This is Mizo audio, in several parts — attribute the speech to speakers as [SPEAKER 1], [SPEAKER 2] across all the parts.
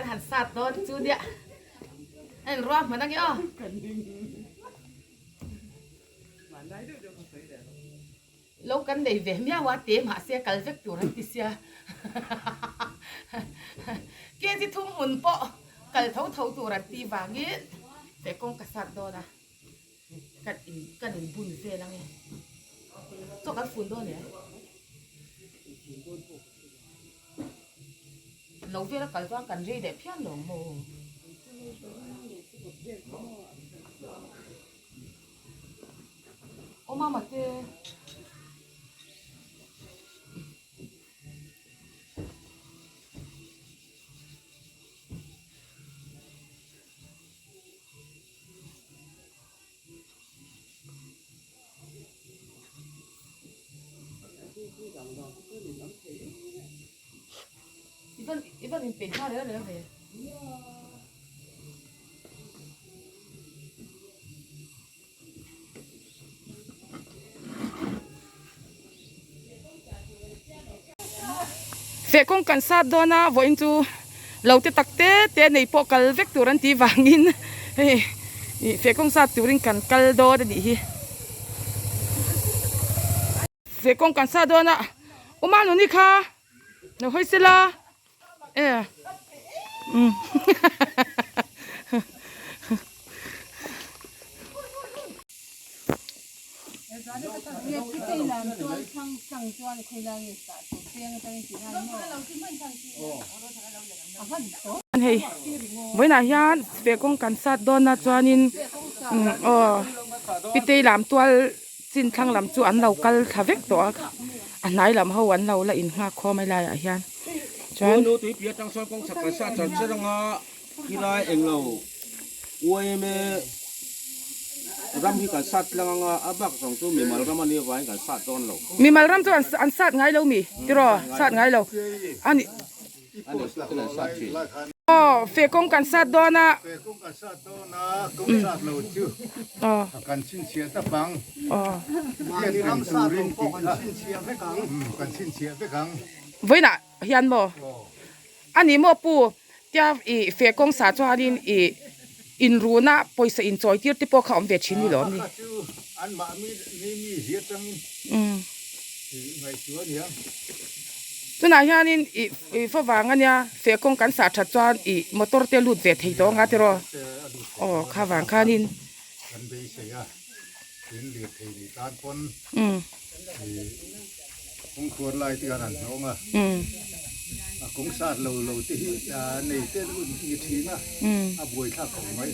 [SPEAKER 1] kan han sat dawn chu nia a in ruah hman ange aw. Lo kan nei ve miau a te mahse kal vek tur an ti sia kg thum hmun pawh kal tho tho tur an ti vangin feh kawng ka sat dawn a. Kan in kan in bun vel ange chaw kan fun dawn e lo vel a kal chuan kan rei leh phian lo maw aw mama te. I van in peih hma rel rel ve. Feh kawng kan sat dawn a vawiin chu lo te tak te te nei pawh kal vek tur an tih vangin hei ih feh kawng sat turin kan kal dawn a nih hi. Feh kawng kan sat dawn a Uma nuni kha lo hawi sela e umm Hei vawiinah hian feh kawng kan sat dawn a chuanin aw pitei lam tual chin thlang lam chu an lo kal thla vek tawh a a hnai lam ho an lo la innghak khawm a helaiah hian chuan.
[SPEAKER 2] Khilai englo yma ram hi kan sat tlang anga a bak zawng chu mimal ram ania vangin kan sat dawn lo.
[SPEAKER 1] Mimal ram chu an sat ngai lo mi tiraw sat ngai lo ani. Aw feh kawng kan sat dawn a.
[SPEAKER 3] Feh kawng kan sat dawn a kawng sat lo chu kan chhinchhiah tap ang. Mahni ram sat lo pawh kan chhinchhiah vek ang. Kan chhinchhiah vek ang.
[SPEAKER 1] Vawiinah hian maw? A ni maw pu? Tia i feh kawng sa chuanin i inruna pawisa inchawi tir te pawh kha awm ve thin ni lawm ni?
[SPEAKER 3] Kha chu anmahni mi zia atangin i ngaihtuah a nia.
[SPEAKER 1] Tunah hianin i i fa vang a nia feh kawng kan sah that chuan i motor te lut ve thei tawh anga tiraw? Aw kha vang khanin.
[SPEAKER 3] Kan beisei a, in lirthei nih tan pawn i Kawngkhuar lai te khan an hnawng a, a kawng sat lo lo te hi nei te ni thin a, a buai thlak khawp mai.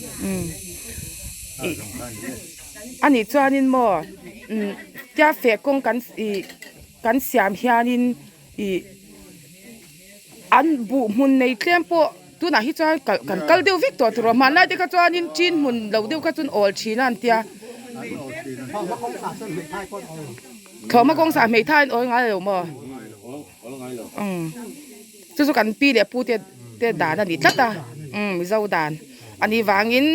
[SPEAKER 3] A zawng kha a ni e.
[SPEAKER 1] A nih chuanin maw tia feh kawng kan ih kan siam hianin ih an buh hmun nei tlem pawh tunah hi chuan kal kan kal deuh vek tawh tur a hmanlai te kha chuanin chin hmun lo deuh kha chuan awl thin a an tia. Thlawhhma kawng sah hmeithai an awl ngai lo maw? Umm chu chu kan pi leh pu te te dan a ni tlat a umm mizo dan a nih vangin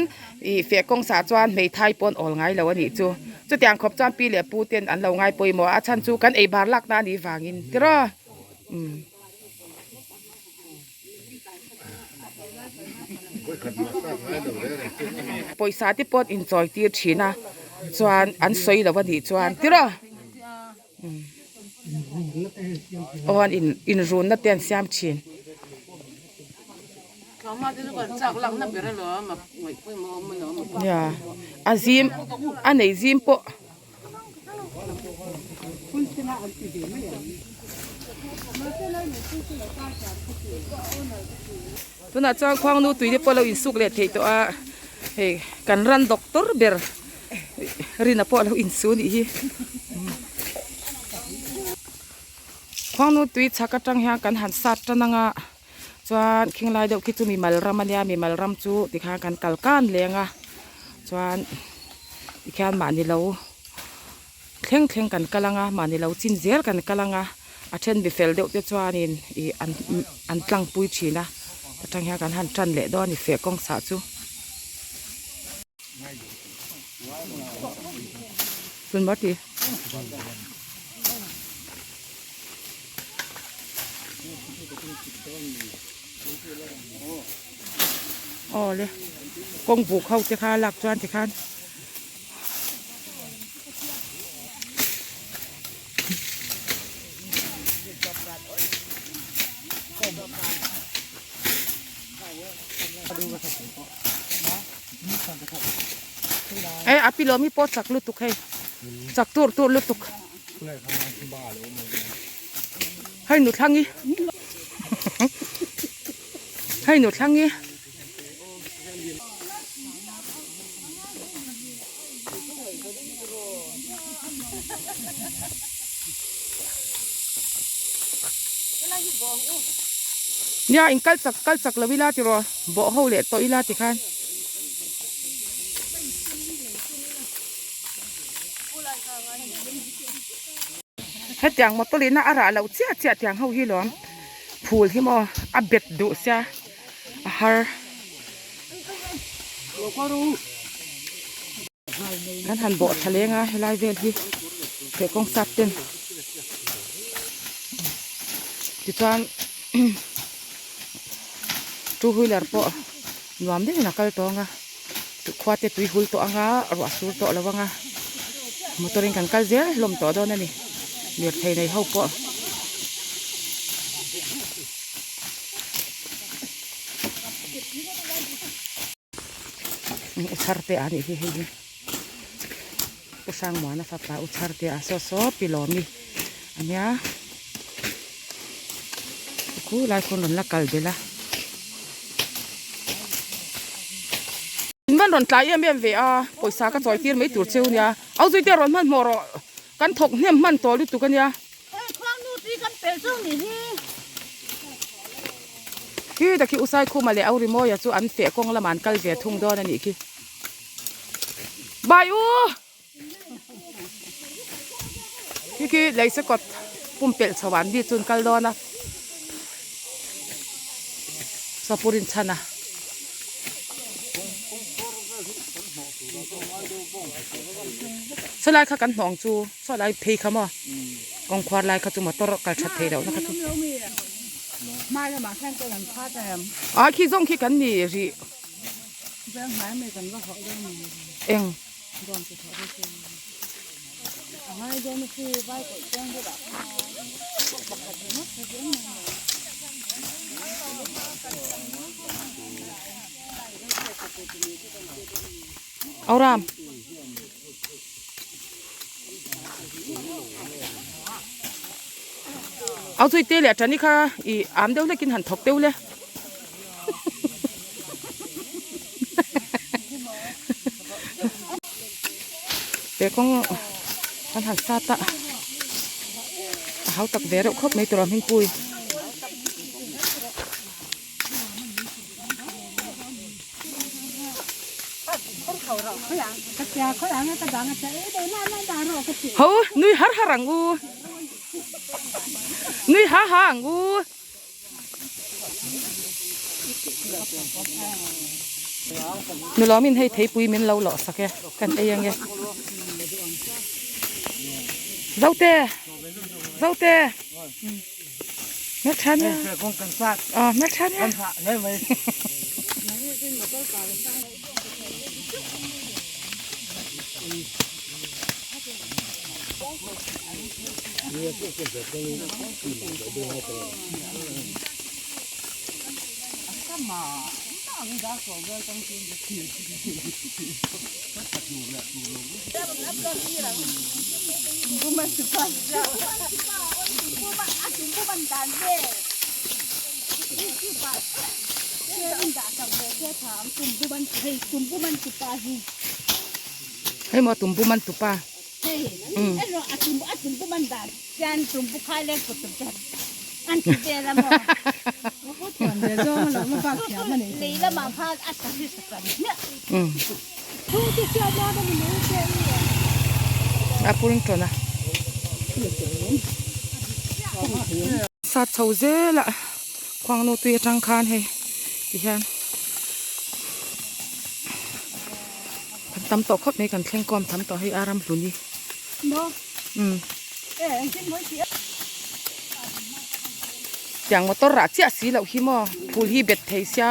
[SPEAKER 1] ih feh kawng sah chuan hmeithai pawh an awl ngai lo a nih chu chutiang khawp chuan pi leh pu ten an lo ngai pawimawh a a chhan chu kan ei bar lak na a nih vangin tiraw umm. Pawisa te pawh an inchawi tir thin a chuan an sawi lo a nih chuan tiraw aw an in inrunna te an siam thin. A zim a nei zim pawh. Tunah chuan khuangnu tui te pawh a lo insuk leh theih tawh a hei kan ran doctor ber Rina pawh a lo insu a nih hi khuangnu tui chhak atang hian kan han sat tan ang a chuan khinglai deuh khi chu mimal ram a nia mimal ram chu tikhan kan kal kan leng a chuan tikhian mahni lo thleng thleng kan kal ang a mahni lo chin zel kan kal ang a a then mi fel deuh te chuanin ih an an tlangpui thin a atang hian kan han tan leh dawn a ni feh kawng sah chu. Aw le kawng buk ho te kha lak chuan tikhan. E a pilawm hi pawh chak lutuk hei chak tur tur lutuk hei nu thlang hi hei nu thlang hi. Nia in kal chak kal chak lo ila tiraw bawh ho leh tawh ila tikhan. Hetiang motor in a rah loh chiah chiah tiang ho hi lawm phul hi maw a bet duh sia a har. Kan han bawh tha leng a helai vel hi he kawng sat ten tichuan two wheeler pawh nuam deuhin a kal tawng a khua te tui hul tawh anga ruah sur tawh lo anga motor in kan kal zel hlawm tawh dawn a ni lirthei nei ho pawh. U chhar te a nih hi hei hi Pu Hrangmuana fapa u chhar te a saw saw pi lawmi ania khu lai khawn rawn la kal belh a in van rawn tlai em em ve a pawisa ka chawi tir mai tur cheu nia au zui te rawn hmanhmawh rawh kan thawk hnem hman tawh lutuk ania. Khi tak hi Usaikhuma leh Aurimawia chu an feh kawng lamah an kal ve thung dawn a nih khi. Bai u! Khi khi Leisekawt pumpelh chho ah an bik chu an kal dawn a. Saw rinchhan a. Sawlai kha kan hnawng chu sawlai phei kha maw kawngkhuar lai kha chu motor kal that theih lohna kha chu a khi zawng khi kan ni rih eng Auram. Au chui te leh tani kha i am deuh hlekin han thawk deuh le. He kawng kan han sat a a hau tak ve reuh khawp mai tur a hmingpui. Ho nui har har ang u nui ha ha ang u. Nulawmin hei theipui min lo lawh sak e kan ei ange. Zote Zote. Hmeltha nia. Aw hmeltha nia. Hei maw tumbu man tupa. A puring tawn a sat chho zel a khuangnu tui atang khan hei tihian kan tam tawh khawp mai kan thleng kawm tham tawh hei a ram hlun hi tiang motor rah chiah si loh hi maw phul hi bet thei sia.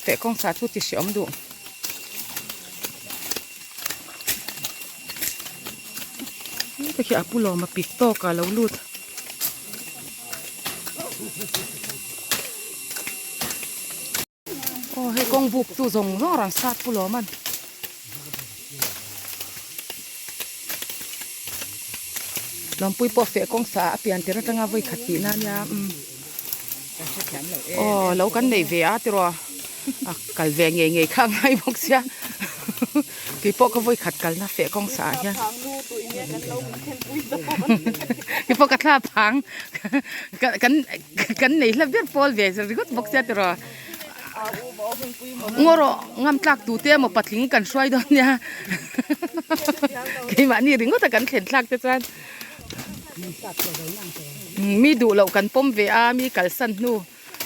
[SPEAKER 1] Feh kawng sa chu ti hreawm duh. Heta khi a pu lawm a pik tawk a lo lut. Aw hei kawng buk chu zawng zawng rang sat pu lawm an. Lawmpui pawh feh kawng sa a pian tir atanga vawi khat tihna ania umm. Aw lo kan nei ve a tiraw a kal ve ngei ngei kha a ngai bawk sia keipawh ka vawi khat kalna feh kawng sa ah hian keipawh ka thla phang kan kan nei hla ber pawl ve ringawt bawk sia tiraw ngaw rawh ngam tlak tu te emaw patling kan hruai dawn nia keimahni ringawt a kan thlen thlak te chuan. Mi duh loh kan pawm ve a, mi kalsan hnu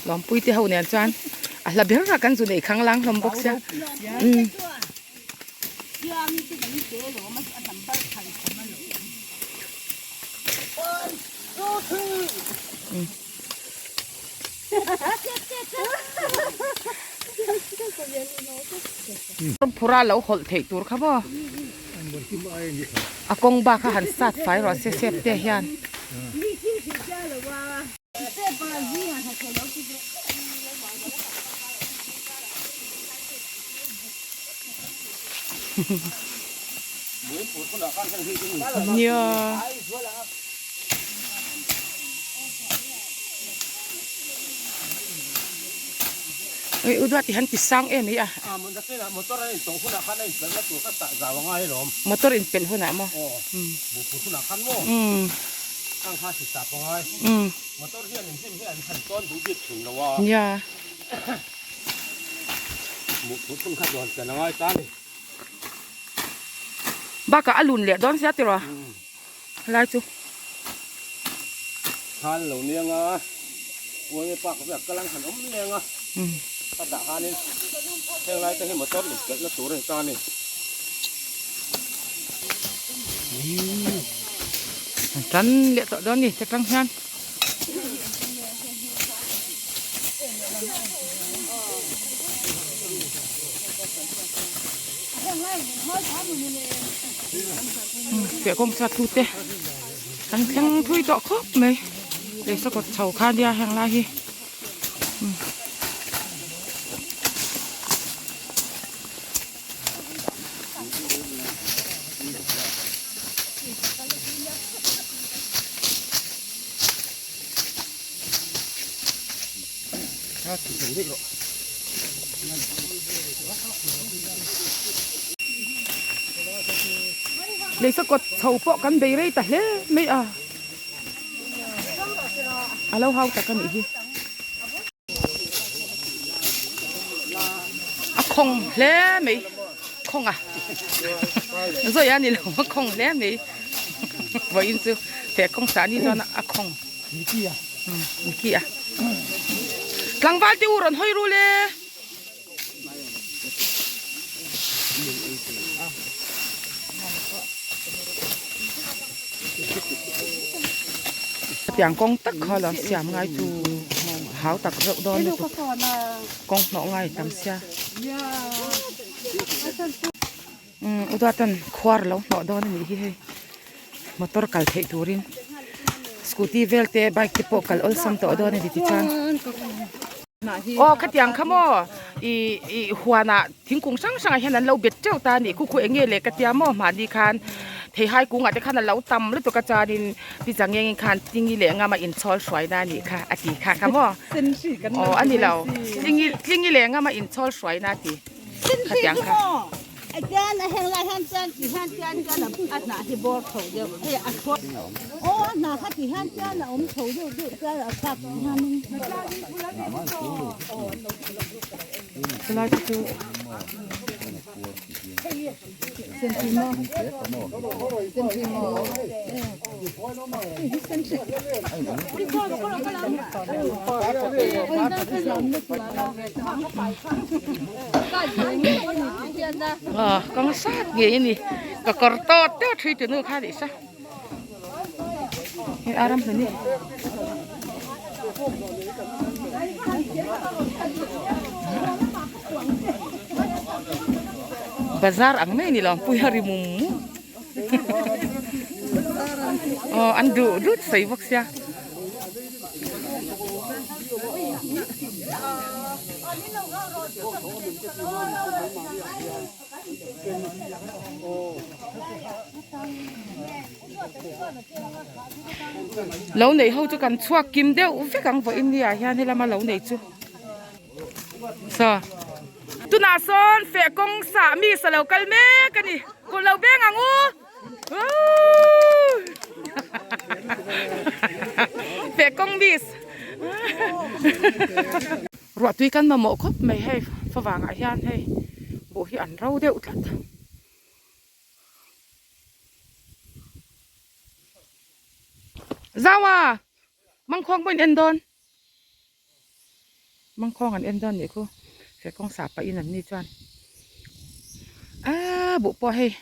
[SPEAKER 1] lawmpui te ho nen chuan a hla ber a kan zu neih khang lang hlawm bawk sia. Phura lo hawlh theih tur kha maw? A kawng bak kha han sat fai rawh se sep te hian. Nia. Ui u duat i han ti sang em i a. Motor in pelh hunah maw. Nia. Bakah a lun leh dawn sia tiraw helai chu.
[SPEAKER 2] Khan lo niang a, uaia park vel ka lang han awm leng a, ka dah khanin heng lai te hi motor in pelh na tur a ni ta a ni.
[SPEAKER 1] Tan leh tawh dawn a ni ta tang hian. Piah kawng sa tu te kan thleng thui tawh khawp mai lei sakawt chho kha nia heng lai hi. Lei sakawt chho pawh kan bei rei ta hle mai a a lo hau tak a nih hi a khawng hle mai khawng a zawi a ni lo a khawng hle mai vawiin chu he kawng sah ni chuan a khawng. Niki a tlangval te u rawn hawi ru le. Tiang kawng tak kha lo siam ngai chu hau tak reuh dawn lutuk kawng hnawh ngai tam sia. Umm u duat an khuar lo hnawh dawn a nih hi hei motor kal theih turin scooty vel te bike te pawh kal awlsam tawh dawn a ni tichuan aw khatiang kha maw ih ih huanah thingkung hrang hrangah hian an lo bet teuh ta a ni khu khu eng nge leh ka tia maw mahni khan theihai kungah te khan a lo tam lutuk a chuanin pi changengin khan tingi leh ngama inchhawl hruaina a nih kha a ti kha kha maw aw a ni lo tlingi tlingi leh ngama inchhawl hruaina a ti. Khatiang kha. Chulai te chu Aw kawng sat ngei a ni ka kawr tawt tawt hrui tu nu kha nih sa hei a ram hmun hi. Bazar ang mai ni lo pui a ri mum mum aw an duh dut sawi bawk sia. Lo nei ho chu kan chhuak kim deuh vek ang vawiin ni ah hian helama lo nei chu saw tunah sawn feh kawng sah mi sa lo kal mek a ni kut lo beng ang u feh kawng mi ruah tui kan mamawh khawp mai hei favangah hian hei buh hi an ro deuh tlat. Zaua mangkhawng pawh in en dawn mangkhawng an en dawn nih khu he kawng sah pah in an ni chuan aaa buh pawh hei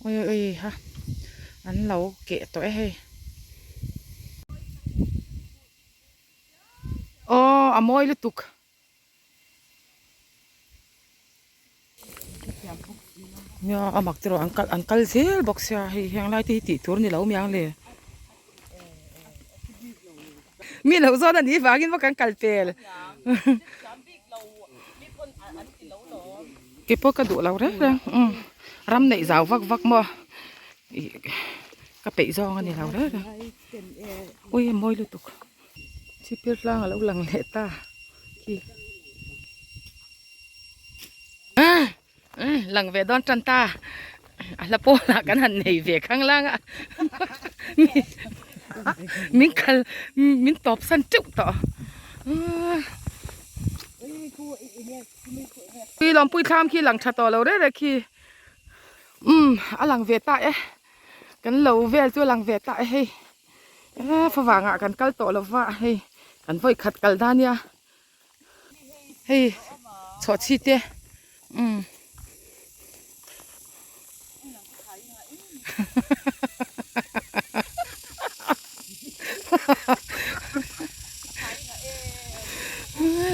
[SPEAKER 1] ui ui ha an lo keh tawh e hei aw a mawi lutuk. Nia a mak te erawh an kal an kal zel bawk sia hei heng lai te hi tih tur a ni lo miang le mi lo zawn a nih vangin maw kan kal pel keipawh ka duh lo reng reng umm ram neih zau vak vak maw ih ka peih zawng a ni lo reng reng ui a mawi lutuk. Chipir tlang a lo lang leh ta khi lang ve dawn tan ta a hla pawnah kan han nei ve khang lang a min kal min tawp san teuh tawh ui lawmpui thlam khi lang tha tawh lo reng reng khi umm a lang ve ta e kan lo vel chu a lang ve ta e hei. Eee favangah kan kal tawh lo va hei kan vawi khat kal dan nia hei chhawhchhi te umm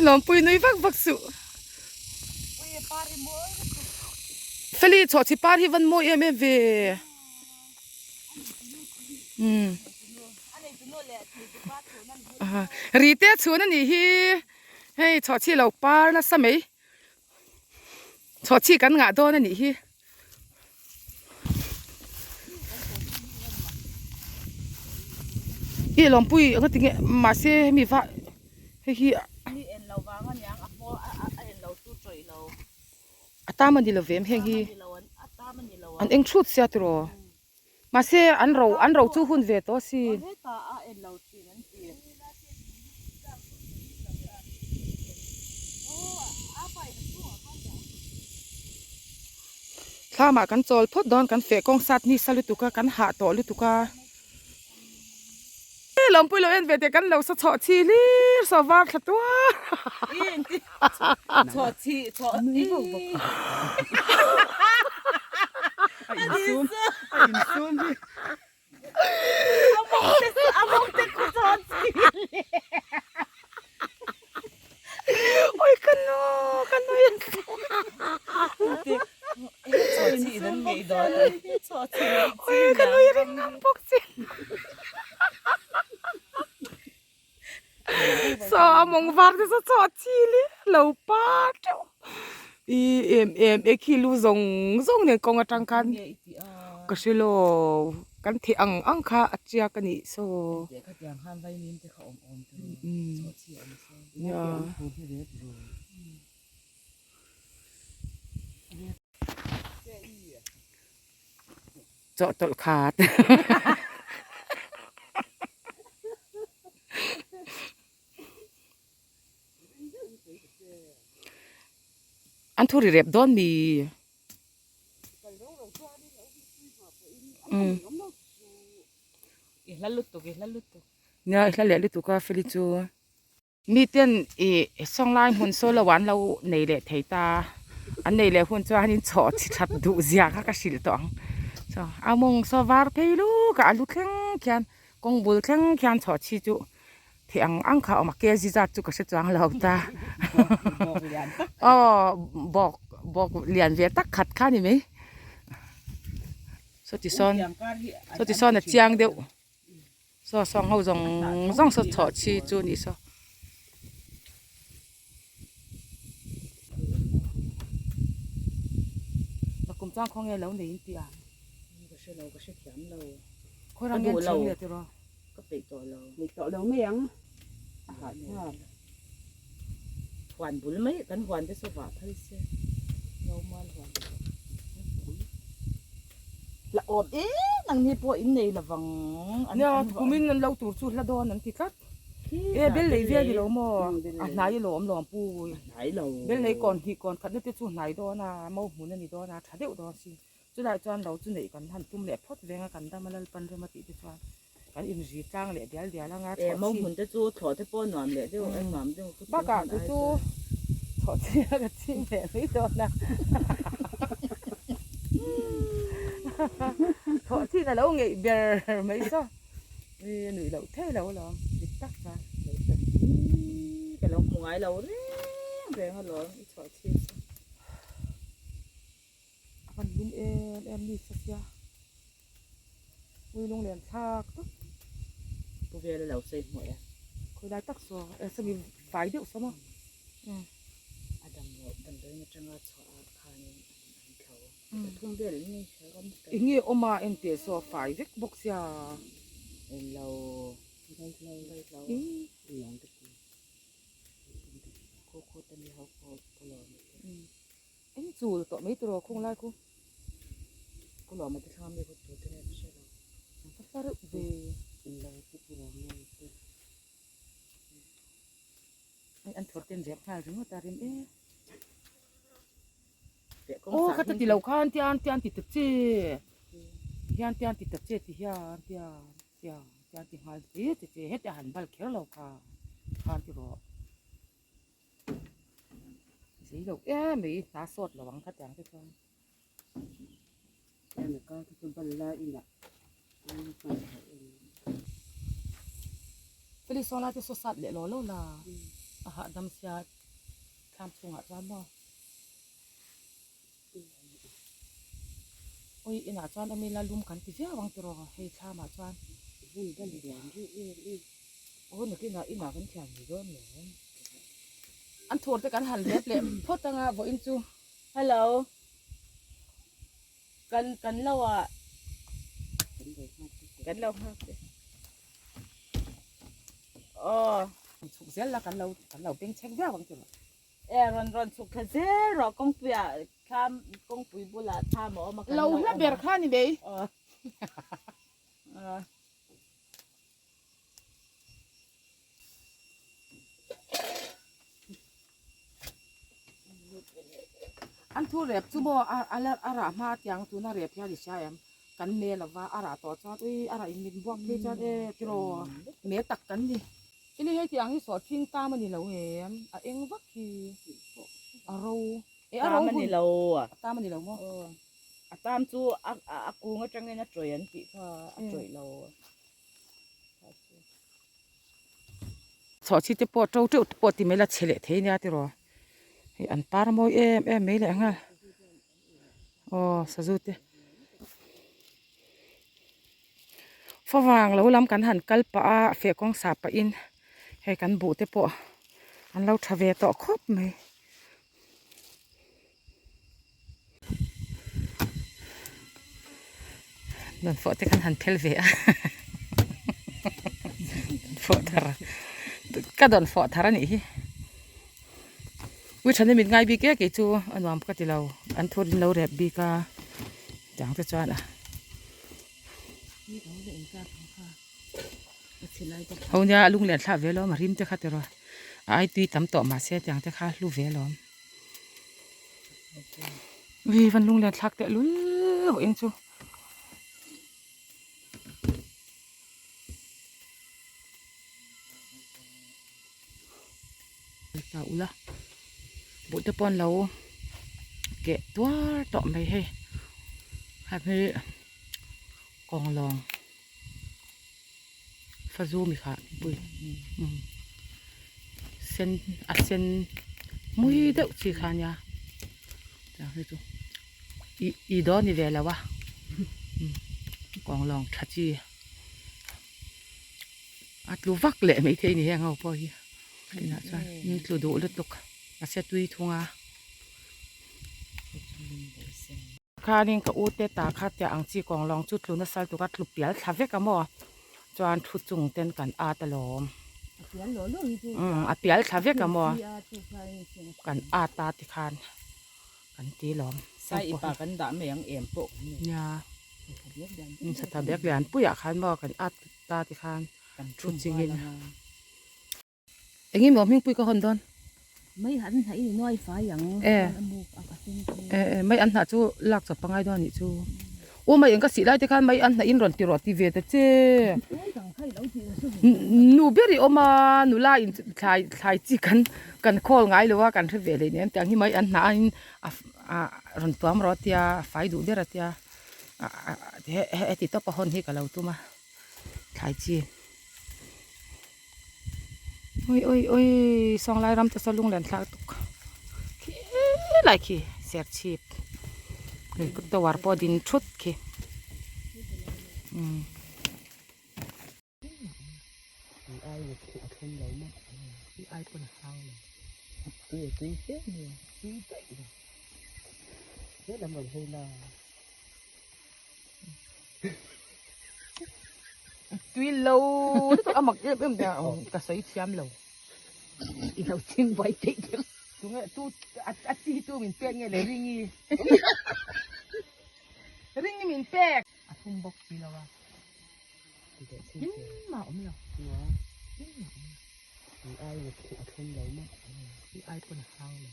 [SPEAKER 1] lawmpui nui vak vak suh feli chhawhchhi par hi van mawi em em ve. Ri te chhun a nih hi hei chhawhchhi lo par nasa mai chhawhchhi kan ngah dawn a nih hi. Ih lawmpui eng tinge mahse hemi va hei hi a tam a ni lo ve em heng hi an eng thut sia tiraw. Mahse an ro an ro chu hun ve tawh si. Thlamah kan chawl phawt dawn kan feh kawng sat nisa lutuk a kan hah tawh lutuk a. Lawmpui lo en ve teh kan lo sa chhawh chhi hlir saw var thla tuar.
[SPEAKER 4] Chhawh chhi chhawh
[SPEAKER 1] Oi ka nu ka nu in Oi ka nu i ring ngam bawk che Saw a mawng var te saw chawh chi le lo par teuh I em em e khi lu zawng zawng nen kawng atang khan ka hre lo kan theh ang ang kha a chiak a nih saw. Chawhtawlh khat. An thu ri rep dawn mi.
[SPEAKER 4] I hla lutuk i hla lutuk.
[SPEAKER 1] Nia i hla leh lutuk a Feli chu. Miten ih sawnglai hmun saw lo an lo nei leh thei ta an nei leh hun chuanin chhawh chi that duh zia kha ka hrilh tawh ang chaw a mawng saw var phei luk a a lu thleng khian kawng bul thleng khian chhawh chhi chu. Thei ang ang kha a awm a kg zat chu ka hre chuang lo ta aw bawk bawk lian ve tak khat kha a ni mai saw ti sawn saw ti sawn a chiang deuh saw sawng ho zawng zawng saw chhawh chi chu a nih saw. Kum chuan khawnge lo nei in tih a
[SPEAKER 4] ka hre lo ka hre thiam lo
[SPEAKER 1] khawi rang nge an chhing leh tiraw.
[SPEAKER 4] Ka peih tawh lo.
[SPEAKER 5] Peih tawh lo mai ang. A hahthlak.
[SPEAKER 4] Huan bul mai kan huan te saw vah phal se. Lo mual huan te pawh. La awm em ang ni pawh in nei lovang.
[SPEAKER 1] Nia kumin an lo tur chu hla dawn an ti tlat. E bel lei vial ni lo maw? A hnai a lawm lawm pu.
[SPEAKER 4] Hnai lo.
[SPEAKER 1] Bel lei kawn hnih kawn khat na te chu hnai dawn a, mo hmun a ni dawn a, tha deuh dawn si. Chulai chuan lo chu neih kan han tum leh phawt veng a, kan dam a Lalpan rem a tih te chuan kan inzi tlang leh dial dial anga
[SPEAKER 4] thlawh chi. Mo hmun te chu thlawh te pawh nuam leh deuh a nuam deuh chu
[SPEAKER 1] Bakah chu chu thlawh chi a ka ching leh mai dawn a. Thlawh chin a lo ngeih ber mai saw. I nuih loh thei lo alawm dik tak chuan.
[SPEAKER 4] Ka lo hmu ngai lo reng reng alawm i chhuah chi chu.
[SPEAKER 1] A van lum em em ni sa sia ui lung len thlak tak
[SPEAKER 4] pu vel a lo sawi hmuh e
[SPEAKER 1] khawi lai tak saw e sawmi fai deuh saw maw
[SPEAKER 4] a dam loh damdawiin atanga chhuah ah khanin an thlo pathum vel an ni
[SPEAKER 1] eng nge awm a enteh saw fai vek bawk sia
[SPEAKER 4] englo
[SPEAKER 1] Eng chul tawh mai tiraw khung lai khu.
[SPEAKER 4] Ka lawm a ti thlang ami khu tu te nge ka hre lo.
[SPEAKER 1] An va hla reuh ve. Hei an thawr ten rep nghal ringawt a rim e. Aw kha ta ti lo khan tian tian ti ta che. Hian tian ti ta che ti hian tian tian tian ti nghal che che che heti a han bal kher lo kha khan ti rawh. Zei lo em mai hna sawt lo ang kha tiang te chuan. Feli sawn lai te saw sat leh lo lo la a hahdam sia thlam chhungah chuan maw. Ui inah chuan awm ila lum kan ti viau ang tiraw hei thlamah chuan. Aw nakinah inah kan thiam ve dawn lo. An thur te kan han let leh phawt anga vawiin chu.
[SPEAKER 4] Hello. Kan kan lo ah. Kan lo nghak che. Aw.
[SPEAKER 1] Chhuk zel la kan lo kan lo beng chhek viau ang tiraw.
[SPEAKER 4] E rawn rawn chhuk thla zel rawh kawngpui ah thlam kawngpui bulah thlam a awm a kan
[SPEAKER 1] lo hla ber kha ni mai.
[SPEAKER 4] Aw.
[SPEAKER 1] An thu rep chu maw a a la a rah hma tiang tuna rep hian i hria em kan me lova a rah tawh chuan ui a rah in min buak phei chuan e tiraw me tak kan ni. Ini hei tih ang hi sawh thing tam a ni lo em a eng vak hi a ro e a ro
[SPEAKER 4] Tam a ni lo
[SPEAKER 1] a tam a ni lo maw.
[SPEAKER 4] A tam chu a a kung atangin a tawih an tih kha a tawih lo.
[SPEAKER 1] Chhawhchhi te pawh to teuh te pawh ti mai la chhe leh thei nia tiraw hei an par mawi em em mai leh nghal aw sazu te favang lo lam kan han kal pah a feh kawng sah pah in hei kan buh te pawh an lo tha ve tawh khawp mai. Dawnfawh te khan han phel ve a dawnfawh thar ka dawnfawh thar a nih hi ui thahnem in ngai bik e kei chu a nuam ka ti lo an thur in lo rep bik a tiang te chuan a ho nia a lung lian thlak ve alawm a rim te kha tiraw a ai tui tam tawh mahse tiang te kha a hlu ve alawm. Ui van lung lian thlak teh lul loh eng chu. Ta ula buh te pawh an lo keh tuar tawh mai hei hei hi kawnglawng. Fazu mi kha pui sen a sen mui deuh chi kha nia tiang hi chu ih ih dawn ni ve lo a kawnglawng tha chi a tlu vak leh maithei a ni heng ho pawh hi tunah chuan in tlu duh lutuk a se tui thung a. Khanin ka u te ta kha tia ang chi kawng lawng chu tlu nasa lutuk a tlu pial thla vek a maw chuan thu chung ten kan at alawm umm a pial thla vek a maw kan at a tikhan kan ti lawm
[SPEAKER 4] Sai ipa kan dah mai ang em pawh kan nei
[SPEAKER 1] nia satha bek lian puiah khan maw kan at ta tikhan thu chingin. Eng emaw hmingpui ka hawn dawn?
[SPEAKER 4] Mai an hnah i nuai fai ang.
[SPEAKER 1] E. E e mai an hnah chu lak chawp pangai dawn anih chu. U mai eng ka sih lai te khan mai an hnah in rawn ti rawh ti ve ta che. Nu ber i awm a nula in thlai thlai chi kan kan khawl ngai lo a kan hre ve leh nem tiang hi mai an hnah a in a a rawn tuam rawh a tia a fai duh ber a tia a a heti tawp a hawn hi ka lo tum a thlai chi. Oi oi oi sawnglai ram te saw lunglen thlak tuk khi lai khi serchhip tower pawh a din thut khi umm. Tui lo lutuk a mak em em nia ka sawi thiam lo.
[SPEAKER 4] I lo ching buai theih deuh.
[SPEAKER 1] Tunge tu a chi hi tu min pek nge le ringi. Ringi min pek. A thum bawk si lo a. Him mah awm lo. Him mah awm lo.
[SPEAKER 4] Tui ai a thlum lo maw.
[SPEAKER 1] Tui ai pawn a hang lo.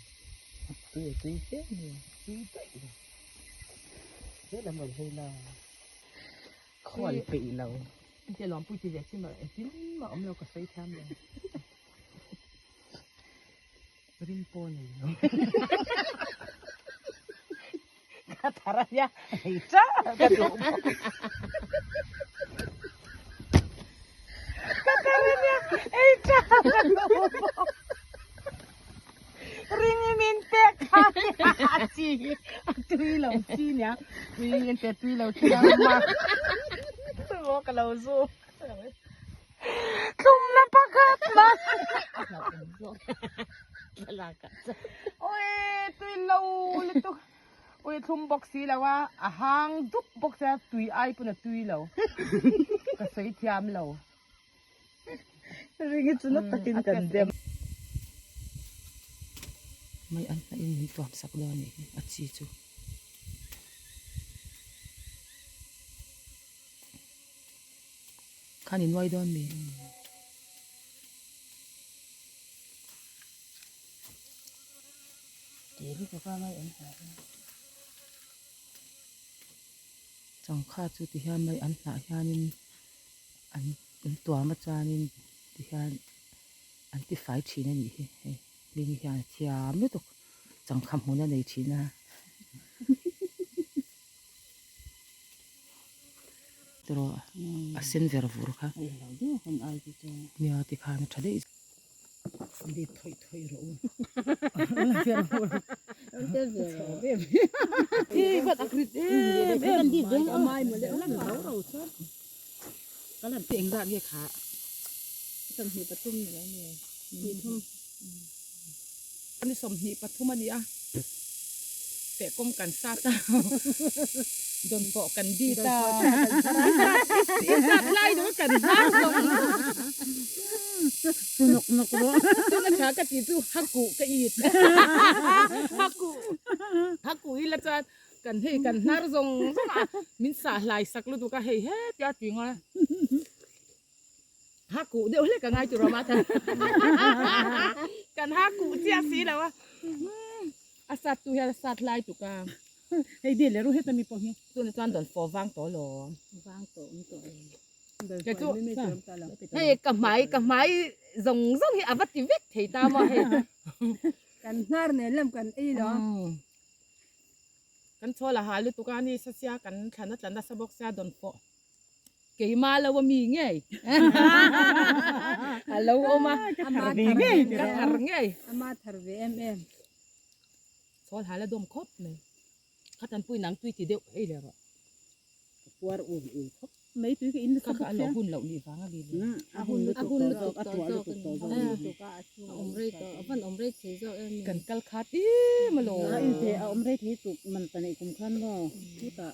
[SPEAKER 4] Tui a tui fe nia.
[SPEAKER 1] Tui daih lo.
[SPEAKER 4] Helam rawn hei la. Khawi peih lo.
[SPEAKER 1] Engtia lawmpui ti ve chi mah engtin mah awm lo ka sawi thiam lo. Rim pawh nei lo. Ka thar a nia hei cha ka duh bawk. Ka thar a nia hei cha ka duh bawk. Ring i min pek kha a chi hi a tui lo chi nia tui in te tui lo chi ang ma chu ka lo zu tlum na pakhat ma oi tui lo lutuk oi thlum bawk si lo a a hang dup bawk sia tui ai pawn a tui lo ka sawi thiam lo.
[SPEAKER 4] Ring hi chu na takin kan dem.
[SPEAKER 1] Mai an hnahin min tuam sak dawn a nih hi a chi chu. Khan i nuai dawn mi? Changkha chu ti hian mai an hnah hianin an an tuam a chuanin tihian an ti fai thin a nih hi hei hming hian a thiam lutuk changkha hmun a nei thin a tiraw a sen ver vur kha nia tikhan a tha daih dip thawih thawih rawh u engzat nge kha ni 23 a ni a feh kawng kan sat a dawn pawh kan bit a i sat lai deuh a kan hnar zawng
[SPEAKER 4] Nawk nawk rawh.
[SPEAKER 1] Tuna tha ka tih chu hakuh ka it. Hakuh hakuh ila chuan kan hei kan hnar zawng zawng a min sah hlai sak lutuk a hei hetia tui ngawi a. Hakuh deuh hlek a ngai tur awm a kan hakuh chiah si lo a. A sat tu hian a sat hlai tuk a.
[SPEAKER 4] Hei dil leh ru heta mi pawh hi.
[SPEAKER 1] Tuna chuan dawn fawh vang tawh alawm.
[SPEAKER 4] Vang tawh awm tawh e.
[SPEAKER 1] Kei chu hei ka hmai ka hmai zawng zawng hi a va ti vek thei ta maw hei.
[SPEAKER 5] Kan hnar nen lam kan ei lo.
[SPEAKER 1] Kan chhawl a hal lutuk a ni sasia kan thlan a tla nasa bawk sia dawn pawh. Keimah lo a mi ngei a lo awm a.
[SPEAKER 5] Ka thar ve ngei
[SPEAKER 1] Ka thar ngei.
[SPEAKER 5] Ama thar ve em em.
[SPEAKER 1] Chhawl hal a dawm khawp mai. Kha tanpui nang tui ti deuh hei le rawh.
[SPEAKER 4] Ka puar ul ul khawp mai tui ka in nasa
[SPEAKER 1] bawk sia. Kha a lo hun loh nih vang a li le.
[SPEAKER 4] A hun lutuk tawh zawk a tuah lutuk tawh zawk a ni.
[SPEAKER 5] A awm rei tawh a van awm rei thei zawk em ni.
[SPEAKER 1] Kan kal khat em alawm.
[SPEAKER 4] A inte a awm rei thei tuk man ta neih kum khan maw chutah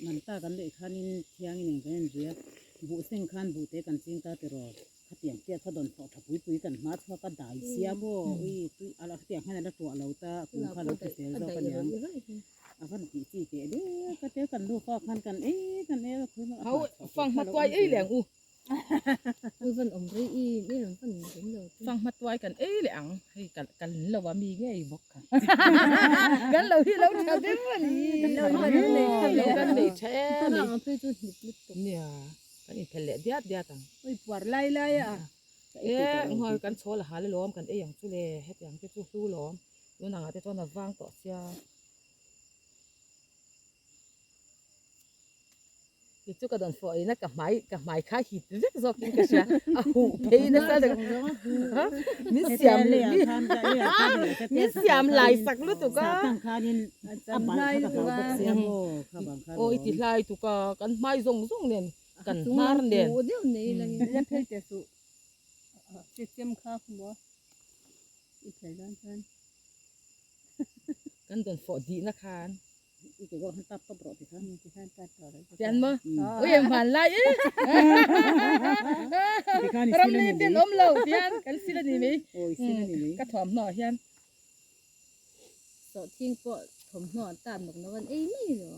[SPEAKER 4] man ta kan leh khanin thiangin eng kan en zui a buh seng khan buh te kan ching ta tiraw khatiang chiah kha dawn thawh tha pui pui kan hma chhuak a dai sia maw ui tui a khatiang khan a la tuah lo ta a kum kha a lo hrisel zawk a niang a van tih chi teh deuh ka te kan nufa khan kan ei kan ei a khawi
[SPEAKER 1] Hau fanghma tuai ei leh ang u.
[SPEAKER 5] Ui van awm rei i mi rawn van ring lo chu.
[SPEAKER 1] Fanghma tuai kan ei leh ang hei kan kan lo a mi ngei bawk kha. Kan lo hi lo tha ber a ni.
[SPEAKER 5] Kan lo hi kan nei tha
[SPEAKER 1] ve. Kan nei tha e.
[SPEAKER 5] Thlalak ang phei chu hnip lutuk.
[SPEAKER 1] Nia kan inphelh leh diat diat ang.
[SPEAKER 5] Ui puar lai lai a.
[SPEAKER 1] E ngawi kan chhawl a hal alawm kan ei ang chu le hetiang te chu hlu lawm tun angah te chuan a vang tawh sia. Ti chu ka dawn fawh ina ka hmai ka hmai kha hit vek zawk in ka hria a huh phei nasa deuh min siam min siam lai sak lutuk a aw i ti hlai tuk a kan hmai zawng zawng nen kan hnar nen kan dawn fawh dihna khan Tian maw? Ui em van lai e. Ram ni ten awm lo tian kan sil a ni mai. Ka thuamhnaw ah hian.
[SPEAKER 5] Sawhthing pawh thawmhnaw an tan nawk nawk an ei mai lo.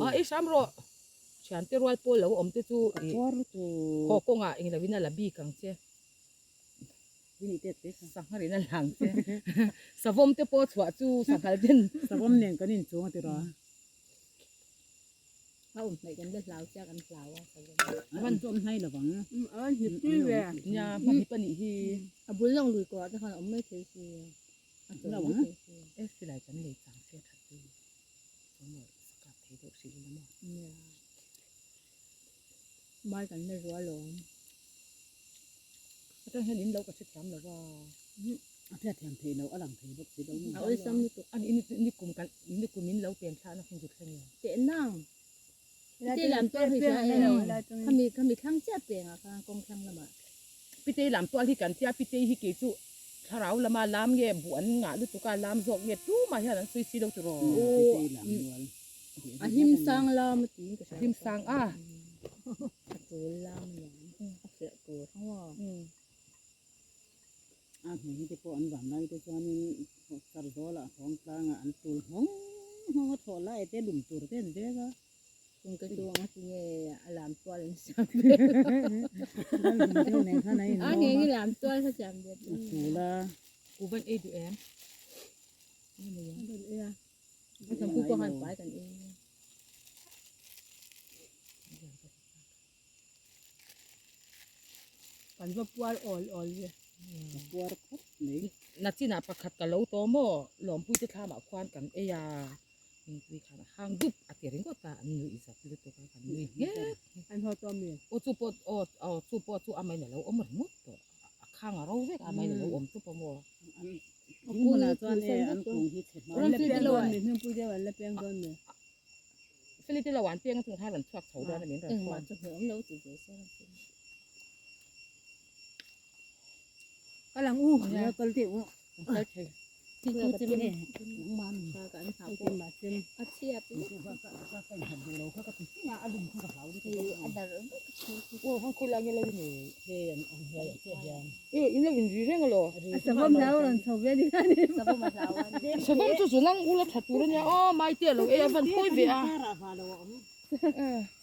[SPEAKER 1] A i hram rawh. Thiante rual pawl lo awm te chu haw kawngah englo in a la bik ang che. Sanghal in a lang che. Savawm te pawh chhuah chu sanghal ten.
[SPEAKER 4] Savawm nen kan inchung a ti rawh a.
[SPEAKER 5] A awm hnaih kan la hlau sia kan hlau a savawm.
[SPEAKER 4] A van chu awm hnai lo vang.
[SPEAKER 5] A van hnip tui ve.
[SPEAKER 1] Nia hma hnip a nih hi.
[SPEAKER 5] A bul lawng lui kawh ah te khan a awm mai thei si. A chawi mai thei si.
[SPEAKER 1] E silai kan lei chang se a that chu. Chuan sakap thei deuh hrilh ila maw.
[SPEAKER 5] Nia. Mai kan la rual awm.
[SPEAKER 1] Atang hian in lo ka hrethiam lo va.
[SPEAKER 4] A hriatthiam theih loh a lang thei bawk si lo maw.
[SPEAKER 5] A awlsam lutuk.
[SPEAKER 1] Ani ni kum kan ni kum in lo pen thla na hun chu thleng em.
[SPEAKER 5] Teh nang. Pite lam tual hi chuan em. Khami khami thlang chiah peng ah khan kawng thlang lamah.
[SPEAKER 1] Pite lam tual hi kan tia pite hi kei chu thlarau lama lam nge buh an ngah lutuk a lam zawk nge tumah hian an sawi si lo tiraw.
[SPEAKER 4] Pite lam tual.
[SPEAKER 5] A him sang lam a tiin ka hria.
[SPEAKER 1] A him sang a.
[SPEAKER 5] A tul lam a niang. A fiah tur ang aw.
[SPEAKER 4] A hming te pawh an van lai te chuanin char zawlah hawng tlangah an tul nghawng nghawng a thawh lai te lum tur te an vek a.
[SPEAKER 5] Kum ka chu ang a ti nge a lam tual an siam ve. A nge nge lam tual kha siam ve.
[SPEAKER 4] A tul a.
[SPEAKER 1] Ku van ei duh em?
[SPEAKER 5] Ei a. A tham pui pawh khan pai kan ei. Kan va puar awl awl ve.
[SPEAKER 4] Puar khawp mai.
[SPEAKER 1] Nachinah pakhat ka lo tawh maw? Lawmpui te thlamah khuan kan ei a, Mingpui khan a hang dup a ti ringawt a, an nuih zat lutuk a, kan nui nghet.
[SPEAKER 5] An haw tawh mi?
[SPEAKER 1] Aw chu pawh aw aw chu pawh chu amahin a lo awm ringawt tawh. A khang a ro vek a, amahin a lo awm chup a maw?
[SPEAKER 4] An hmunah chuan e an kung hi chhe hma.
[SPEAKER 5] An la piang dawn mi? Hmingpui deuh an la piang dawn mi?
[SPEAKER 1] Felite lo an piang atang khan rawn chhuak chho dawn a min rawn phone.
[SPEAKER 5] Engmah chu hmuh awm lo ti ve se rawn ti. Kal ang u.
[SPEAKER 4] Nia kal teh u.
[SPEAKER 1] Kal thei.
[SPEAKER 5] Ti tu chi mi. Ka an ha pawh. A chhia pi. A dar vek.
[SPEAKER 1] Aw han khawi lai nge lo ni. E in lo inri reng alo.
[SPEAKER 5] A savawm hlau rawn chho ve ni khan. Savawm a hlau a ni.
[SPEAKER 1] Savawm chu chu nang ula tha tur ania aw maite alo e a van pawi ve a.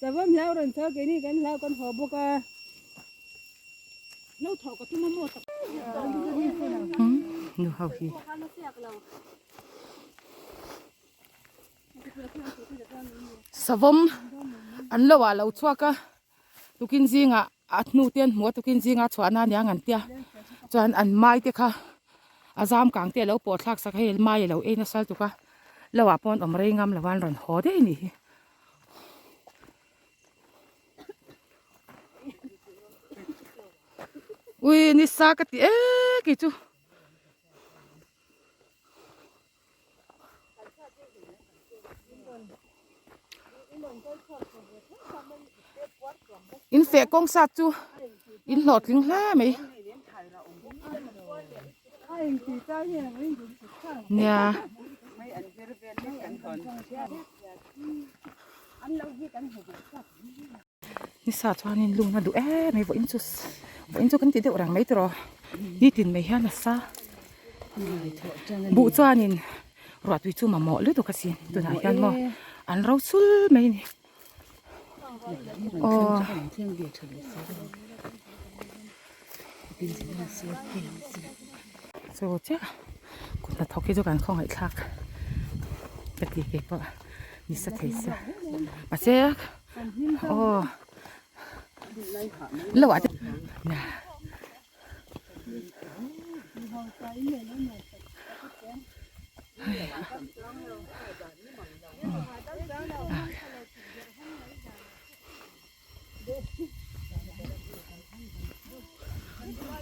[SPEAKER 5] Savawm hlau rawn chho keini kan hlau kan haw bawk a.
[SPEAKER 4] Lo thawh ka tum a maw tak.
[SPEAKER 1] Nu ho hi. Savawm an lo ah lo chhuak a tukin zingah a hnu te an hmu a tukin zinga chhuah na ania ngan tia chuan an mai te kha a zam kang te alo pawh thlak sak a hei mai alo ei nasa lutuk a lo ah pawh an awm rei ngam lo a an rawn haw daih a nih hi. Ui ni sa ka ti e kei chu. In feh kawng sa chu in hlawhtling hle mai. Nia. Nisa chuanin lung a duh em mai vawiin chu vawiin chu kan ti deuh reng mai tiraw nitin mai hian a sa buh chuanin ruah tui chu mamawh lutuk asin tunah hian maw an ro chul mai a ni aw. Chu chiah kut hnathawk hi chu kan khawngaihthlak ka ti keipawh nisa thei sia mahse aw lo ah te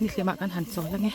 [SPEAKER 1] Ni hlimah kan han chawl ange.